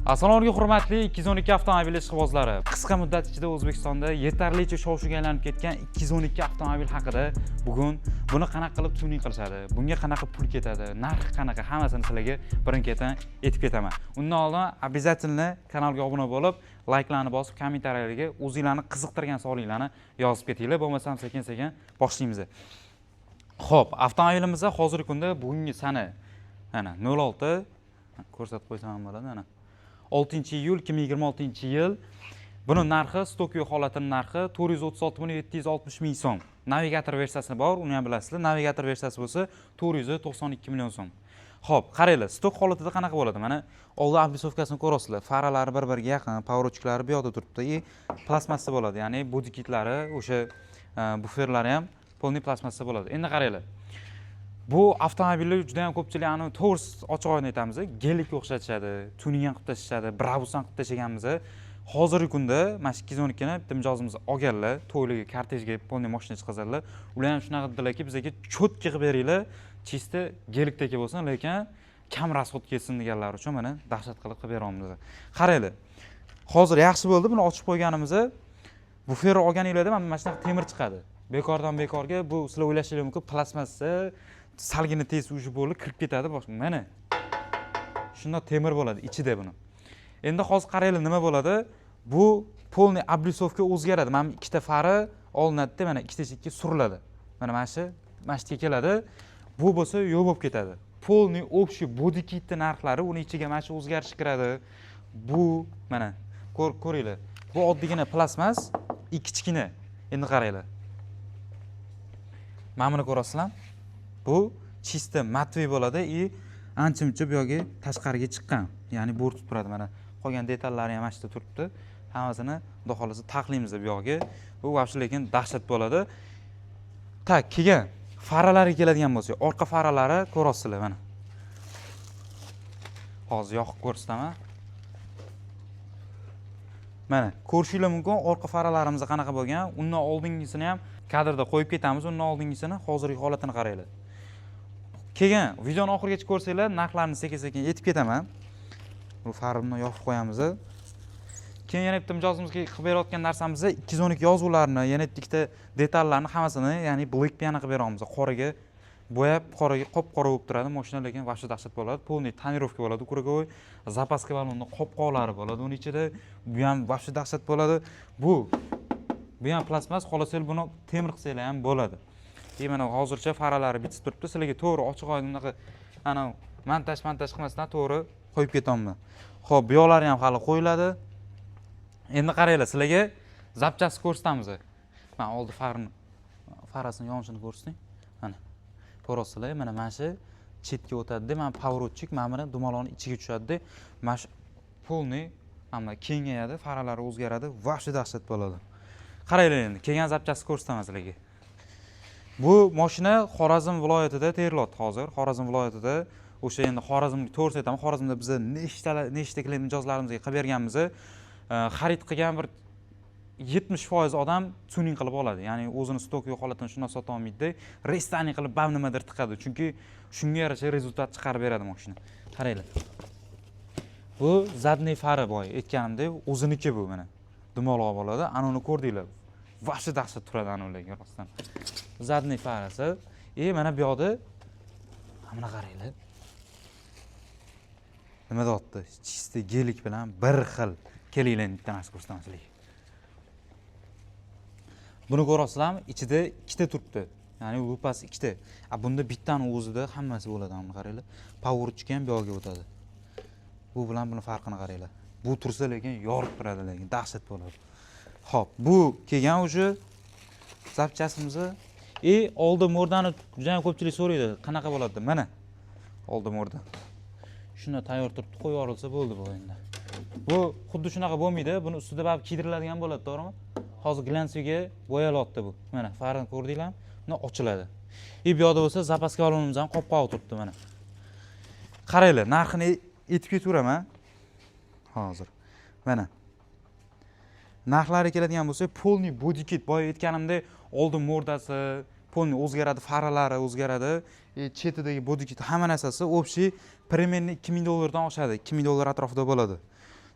Assalomu alaykum, hurmatli 212 avtomobil ishqibozlari. Qisqa muddat ichida O'zbekistonda yetarlicha shov-shuvga aylanib ketgan 212 avtomobil haqida bugun buni qanaqa qilib tuning qilishadi, bunga qanaqa pul ketadi, narxi qanaqa, hammasini sizlarga birin-ketin aytib ketaman. Undan oldin обязательно kanalga obuna bo'lib, layklarni bosib, kommentariyalarga o'zinglarni qiziqtirgan savolinglarni yozib ketinglar. Bo'lmasam sekin-sekin boshlaymiz. Xo'p, avtomobilimizda hozirgi kunda bugungi sana mana 06, ko'rsatib qo'ysam ham bo'ladi, mana 6 iyul 2026 yil. Buni narxi, stok yo'q holatini narxi 436 million 760 ming so'm. Navigator versiyasi bor, uni ham bilasizlar. Navigator versiyasi bo'lsa 492 million so'm. Xo'p, qaranglar, stok holatida qanaqa bo'ladi? Mana oldi облицовка sini ko'rasizlar. Faralari bir-biriga yaqin, поворотчик lari bu yoqda turibdi и plastmassa bo'ladi, ya'ni body-kitlari, o'sha buferlari ham полный plastmassa bo'ladi. Endi qaranglar. Bu avtomobilni juda ham ko'pchilik, ani to'g'risi, ochiq oydin aytamiz, Gelikka o'xshatishadi, tuning ham qilib tashlashadi, Brabus ham qilib tashlaganmiz. Hozirgi kunda mana shu 212 ni bitta mijozimiz olganlar, to'ylarga, kortejga полный mashina chiqazadilar. Ular ham shunaqa dedilarki, bizga чётко qilib beringlar, чисто Gelikdagi bo'lsin, lekin kam расход kelsin deganlari uchun mana dahshat qilib qilib beryapmiz. Qaranglar. Hozir yaxshi bo'ldi buni ochib qo'yganimiz. Bufer olganinglarda mana shunaqa temir chiqadi. Bekordan bekorga bu sizlar o'ylashinglar mumkin, plastmassa salgina tez уже bo'lib kirib ketadi boshqa. Mana shundoq temir bo'ladi ichida buni. Endi hozir qaranglar, nima bo'ladi? Bu полный облицовка o'zgaradi. Mana bu ikkita fari olinadi, mana ikkita chetga suriladi. Mana shu yerga keladi. Bu bo'lsa yo'q bo'lib ketadi. Полный общий body kitni narxlari, uni ichiga mana shu o'zgarish kiradi. Bu mana ko'ringlar. Bu oddiygina plastmas, kichkina. Endi qaranglar. Mana buni ko'rasizlarmi? Bu чисто матовый bo'ladi и ancha muncha bu yoqga tashqariga chiqqan, ya'ni bo'rtib turadi. Mana qolgan detallari ham mana shu yerda turibdi, hammasini xudo xohlasa taxlaymiz bu yog'iga. Bu вообще lekin dahshat bo'ladi. Так, keyin faralariga keladigan bo'lsak, orqa faralari ko'ryapsizlar, mana hozir yoqib ko'rsataman. Mana ko'rishinglar mumkin orqa faralarimiz qanaqa bo'lgan. Undan oldingisini ham kadrda qo'yib ketamiz, undan oldingisini, hozirgi holatini qaranglar. Keyin videoni oxirigacha ko'rsanglar, narxlarni sekin sekin aytib ketaman. Bu farimni yopib qo'yamiz. Keyin yana bitta mijozimizga qilib berayotgan narsamiz 212 yozuvlarini, yana ikkita detallarni hammasini, ya'ni black piano qilib beryapmiz, qoraga bo'yab, qoraga, qop qora bo'lib turadi moshina, lekin вообще dahshat bo'ladi. Полный тонировка bo'ladi, круговой, запаска balonni qopqoqlari bo'ladi uni ichida. Bu ham вообще dahshat bo'ladi. Bu ham plastmas, xohlasanglar buni temir qilsanglar ham bo'ladi. И mana hozircha faralari bitib turibdi. Sizlarga to'g'ri, ochiq oydin, unaqa anavi montaj montaj qilmasdan to'g'ri qo'yib ketyapman. Ho'p, bu yoqlari ham hali qo'yiladi. Endi qaranglar, sizlarga запчасть ko'rsatamiz. Man oldi farini, farasini yonishini ko'rsating. Mana ko'ryapsizlar, mana shu chetga o'tadida, mana поворотчик mana buni dumaloqni ichiga tushadida, mana shu полный mana kengayadi, faralari o'zgaradi, вообще dahshat bo'ladi. Qaranglar, endi kelgan запчасть ko'rsataman sizlarga. Bu moshina Xorazm viloyatida terilyapti hozir. Xorazm viloyatida o'sha, endi Xorazm, to'g'risini aytaman, Xorazmda biza nechta nechta klient mijozlarimizga qilib berganmiz. Xarid qilgan bir 70% odam tuning qilib oladi, ya'ni o'zini stok yo'q holatini shundoq sota olmaydida, рестайлинг qilib bam nimadir tiqadi, chunki shunga yarasha результат chiqarib beradi moshina. Qaranglar, bu задний fari, boya aytganimdek, o'ziniki. Bu mana dumaloq bo'ladi. Ana uni ko'rdinglar, вообще dahshat turadi anavi, lekin rostdan задний farasi. И mana bu yoqda mana qaranglar, nima deyapti, чисто Gelik bilan bir xil. Kelinglar, endi bitta narsa ko'rsataman sizlarga. Buni ko'ryapsizlarmi? Ichida ikkita turibdi, ya'ni lupasi ikkita, a bunda bittani o'zida hammasi bo'ladi. Mana qaranglar, поворотчик ham bu yoqqa o'tadi. Bu bilan buni farqini qaranglar. Bu tursa lekin yorib turadi, lekin dahshat bo'ladi. Ho'p, bu kelgan уже запчасть imizni. И oldi mo'rdani juda ham ko'pchilik so'raydi, qanaqa bo'ladi deb. Mana oldi mo'rda shunda tayyor turibdi, qo'yib yuborilsa bo'ldi. Bu endi bu xuddi shunaqa bo'lmaydi, buni ustida baribir kiydiriladigan bo'ladi, to'g'rimi? Hozir глянцевый ga bo'yalyapti bu. Mana farini ko'rdinglarmi? Buni ochiladi. И bu yoqda bo'lsa запаска balonimiz ham qopqog'i turibdi. Mana qaranglar, narxini aytib ketaveraman hozir. Mana narxlari keladigan bo'lsak, полный body kit, boya aytganimdek, oldin mo'rdasi полный o'zgaradi, faralari o'zgaradi, chetidagi body kit, hamma narsasi общий примерно 2000 dollardan oshadi, 2000 dollar atrofida bo'ladi.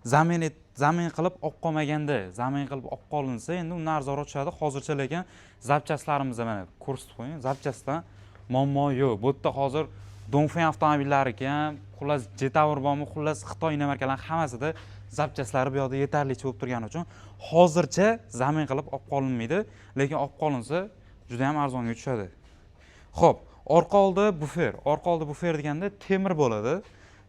Замен qilib olib qolmaganda, замен qilib olib qolinsa, endi undan arzonroq tushadi hozircha. Lekin запчасть larimizda, mana, ko'rsatib qo'ying, запчасть dan muammo yo'q bu yerda. Hozir Dongfeng avtomobillariki ham, xullas, Jetour bormi, xullas, Xitoy иномарка larni hammasida запчасть lari bu yoqda yetarlicha bo'lib turgani uchun hozircha замен qilib olib qolinmaydi, lekin olib qolinsa, juda ham arzonga tushadi. Ho'p, orqa oldi bufer. Orqa oldi bufer deganda temir bo'ladi,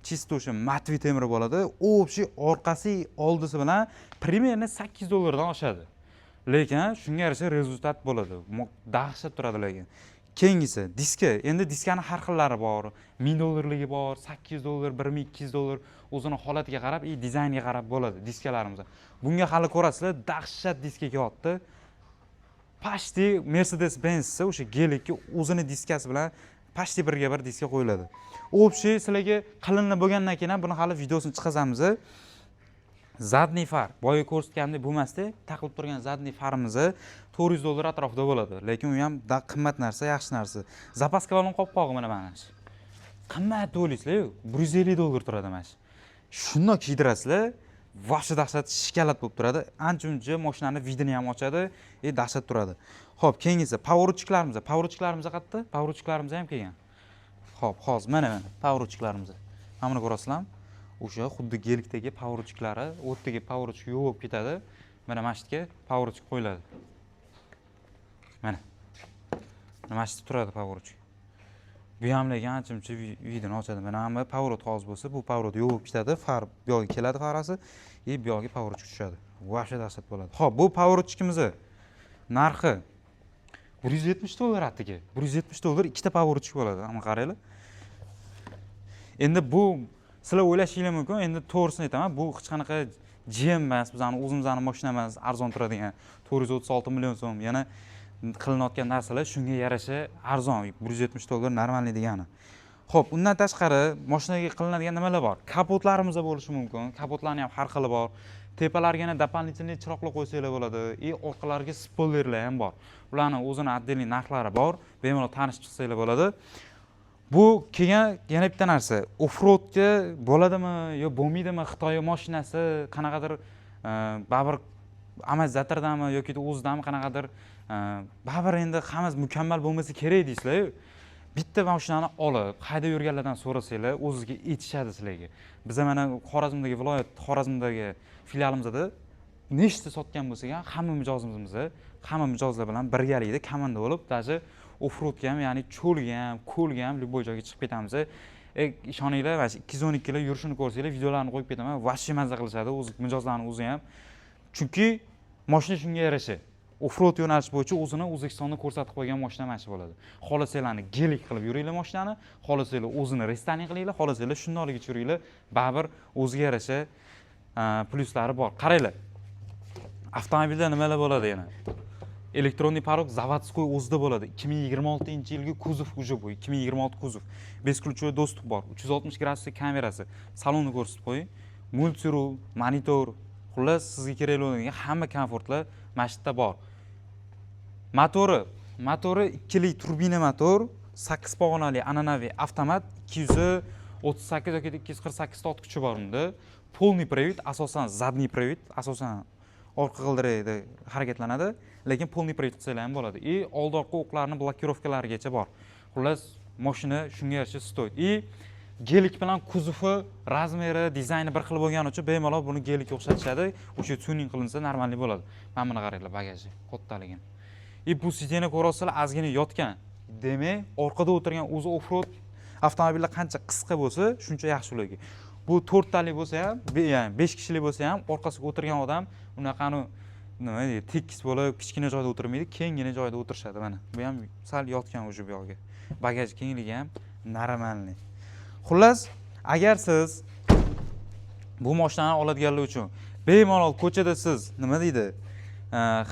чисто o'sha матовый temir bo'ladi. Общий orqasi oldisi bilan примерно 800 dollardan oshadi, lekin shunga yarasha результат bo'ladi. Dahshat turadi. Lekin keyingisi diska. Endi diskani har xillari bor: 1000 dollarligi bor, 800 dollar, 1200 dollar, o'zini holatiga qarab и dizaynga qarab bo'ladi diskalarimiz. Bunga hali ko'rasizlar, dahshat diska kelyapti, почти Mercedes Benz o'sha Gelikni o'zini diskasi bilan почти birga bir diska qo'yiladi. Общий sizlarga qilinib bo'lgandan keyin ham buni hali videosini chiqazamiz. Задний far, boya ko'rsatganimdek, bo'lmasda taqilib turgan задний farimiz 400 dollar atrofida bo'ladi, lekin u ham qimmat narsa, yaxshi narsa. Запаска balon qopqog'i, mana shu qimmat deb o'ylaysizlar, 150 dollar turadi. Mana shu shundoq kiydirasizlar, вообще dahshat шоколад bo'lib turadi, ancha muncha moshinani вид ini ham ochadi и dahshat turadi. Ho'p, keyingisi поворотчик larimiz. Поворотчик larimiz qayerda? Поворотчик larimiz ham kelgan. Ho'p, hozir, mana поворотчик larimiz, mana buni ko'rasizlarmi? O'sha xuddi Gelikdagi поворотчик lari. U yerdagi поворотчик yo'q bo'lib ketadi, mana shu yerga поворотчик qo'yiladi. Mana shu yerda turadi поворотчик. Bu ham lekin ancha muncha вид ini ochadi. Mana bu поворот hozir bo'lsa, bu поворот yo'q bo'lib ketadi, far bu yoqqa keladi, farasi, и bu yoqqa поворотчик tushadi, вообще dahshat bo'ladi. Ho'p, bu поворотчик imizni narxi 170 dollar atigi, 170 dollar ikkita поворотчик bo'ladi. Mana, qaranglar. Endi bu sizlar o'ylashinglar mumkin, endi to'g'risini aytaman, bu hech qanaqa GM emas, bizani o'zimizni mashina emas arzon turadigan 436 million so'm. Yana qilinayotgan narsalar shunga yarasha arzon, 170 dollar нормальный degani. Ho'p, undan tashqari mashinaga qilinadigan nimalar bor? Kapotlarimiz bo'lishi mumkin, kapotlarni ham har xili bor. Tepalarga yana дополнительный chiroqlar qo'ysanglar bo'ladi и orqalariga spoilerlar ham bor, ularni o'zini отдельный narxlari bor, bemalol tanishib chiqsanglar bo'ladi. Bu keyin yana bitta narsa, offroadga bo'ladimi yo bo'lmaydimi, Xitoy mashinasi qanaqadir, baribir amortizatordami yoki o'zidami qanaqadir, baribir endi hammasi mukammal bo'lmasa kerak deysizlar. Bitta mashinani olib haydab yurganlardan so'rasanglar, o'ziga aytishadi sizlarga. Biza mana Xorazmdagi viloyat, Xorazmdagi filialimizda nechta sotgan bo'lsak ham, hamma mijozimiz, hamma mijozlar bilan birgalikda komanda bo'lib, даже offroadga ham, ya'ni cho'lga ham, ko'lga ham, любой joyga chiqib ketamiz. Ishoninglar, mana shu 212lar yurishini ko'rsanglar, videolarni qo'yib ketaman, вообще mazza qilishadi o'zi mijozlarni o'zi ham, chunki moshina shunga yarasha offroad yo'nalish bo'yicha o'zini O'zbekistonda ko'rsatib qo'ygan moshina mana shu bo'ladi. Xohlasanglarni Gelik qilib yuringlar moshinani, xohlasanglar o'zini рестайлинг qilinglar, xohlasanglar shundoqligicha yuringlar, baribir o'ziga yarasha plyuslari bor. Qaranglar, avtomobilda nimalar bo'ladi yana? Электронный порог заводской o'zida bo'ladi. 2026 yilgi kuzov уже, bu 2026 kuzov, бесключевой доступ bor, 360 gradusli kamerasi. Salonni ko'rsatib qo'ying, мультируль, monitor, xullas, sizga kerakli bo'lgan hamma komfortlar mana shu yerda bor. Motori ikkilik turbina motor, 8 pog'onali an'anaviy avtomat, 238 yoki 248 ta ot kuchi bor unda. Полный привод, asosan задний привод, asosan orqa g'ildirakda harakatlanadi, lekin полный привод qilsanglar ham bo'ladi и oldi orqa o'qlarni блокировка larigacha bor. Xullas, moshina shunga yarasha стоит. И Gelik bilan kuzovi размер i, dizayni bir xil bo'lgani uchun bemalol buni Gelikka o'xshatishadi. O'sha tuning qilinsa, нормальный bo'ladi. Mana buni qaranglar, bagaji kattaligini. И bu сиденье ko'ryapsizlar, ozgina yotgan, demak, orqada o'tirgan o'zi offroad avtomobillar qancha qisqa bo'lsa, shuncha yaxshi ularga. Bu to'rttalik bo'lsa ham, ya'ni 5 kishilik bo'lsa ham, orqasiga o'tirgan odam unaqa nima deydi, tekis bo'lib kichkina joyda o'tirmaydi, kenggina joyda o'tirishadi. Mana bu ham sal yotgan уже bu yog'iga, bagaj kengligi ham нормальный. Xullas, agar siz bu moshinani oladiganlar uchun bemalol ko'chada siz, nima deydi,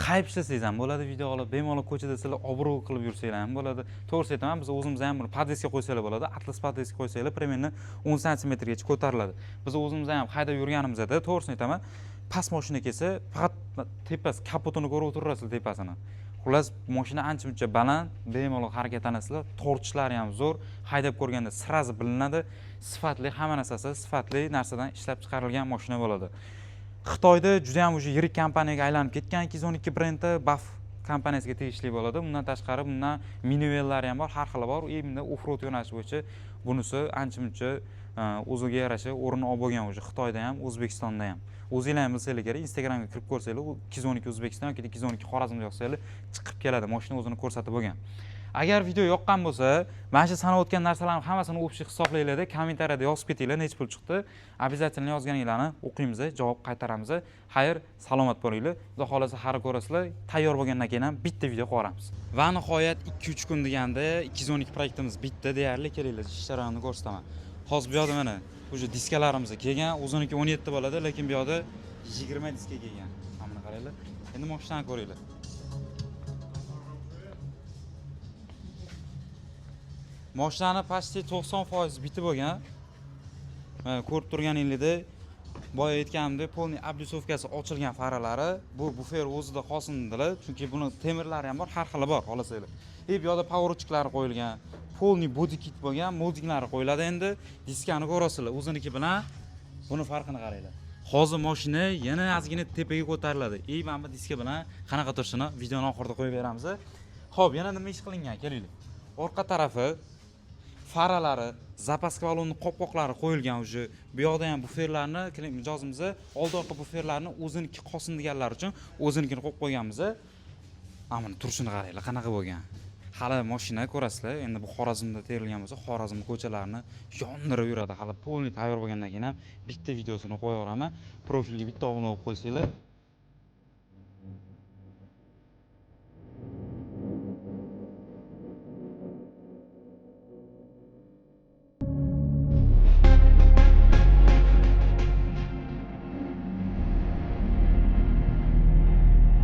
hayp ishlasangiz ham bo'ladi, video olib bemalol ko'chada sizlar obro' qilib yursanglar ham bo'ladi. To'g'risini aytaman, biz o'zimiz ham buni подвеска qo'ysanglar bo'ladi. Atlas подвеска qo'ysanglar, примерно 10 santimetrgacha ko'tariladi. Biz o'zimiz ham haydab yurganimizda, to'g'risini aytaman, past moshina kelsa, faqat tepasi, kapotini ko'rib o'tiraverasizlar, tepasini. Xullas, mashina ancha-muncha baland, bemalol harakatlanasizlar, tortishlari ham zo'r, haydab ko'rganda sразу bilinadi, sifatli hamma narsasi sifatli narsadan ishlab chiqarilgan mashina bo'ladi. Xitoyda juda ham уже yirik kompaniyaga aylanib ketgan 212 brendi BAF kompaniyasiga tegishli bo'ladi. Bundan tashqari bundan minivanlari ham bor, har xili bor. Endi off-road yo'nalishi bo'yicha bunisi ancha-muncha o'ziga yarasha o'rin olib bo'lgan уже Xitoyda ham, O'zbekistonda ham. O'zinglar ham bilsanglar kerak, Instagramga kirib ko'rsanglar, u 212 O'zbekiston yoki 212 Xorazm yozsanglar chiqib keladi, mashina o'zini ko'rsatib bo'lgan. Agar video yoqqan bo'lsa, mana shu sanab o'tgan narsalarni hammasini общий hisoblanglar-da, kommentariyada yozib ketinglar, necha pul chiqdi. Обязательно yozganinglarni o'qiymiz, javob qaytaramiz. Xayr, salomat bo'linglar. Xudo xolasa har ko'rasizlar, tayyor bo'lgandan keyin ham bitta video qo'yamiz. Va nihoyat 2-3 kun deganda 212 proyektimiz bitdi deyarli. Kelinglar, ish jarayonini ko'rsataman. Hozir bu yoqda mana уже diskalarimiz kelgan, o'ziniki 17 bo'ladi, lekin bu yoqda 20 diska kelgan. Mana buni qaranglar. Endi mashinani ko'ringlar. Mashinani почти 90% bitib bo'lgan. Mana ko'rib turganingizdek, boya aytganimdek, полный облицовкasi ochilgan faralari, bu bufer o'zida qolsin dedilar, chunki buni temirlari ham bor, har xili bor, xohlasanglar. Bu yoqda поворотчиклari qo'yilgan, полный body kit bo'lgan, moldinglari qo'yiladi endi. Diskani ko'rasizlar, o'ziniki bilan buni farqini qaranglar. Hozir mashina yana ozgina tepaga ko'tariladi. Mana bu diska bilan qanaqa turishini videoni oxirida qo'yib beramiz. Xo'p, yana nima ish qilingan? Kelinglar. Orqa tarafi faralari, zapaska balonni qopqoqlari qo'yilgan уже. Bu yoqda ham buferlarni, keling mijozimiz oldi orqa buferlarni o'ziniki qolsin deganlar uchun o'zinikini qo'yib qo'yganmiz. Mana buni turishini qaranglar, qanaqa bo'lgan. Hali mashina ko'rasizlar, endi bu Xorazmda terilgan bo'lsa, Xorazm ko'chalarini yondirib yuradi. Hali полный tayyor bo'lgandan keyin ham bitta videosini qo'yaveraman. Profilga bitta obuna bo'lib qo'ysanglar.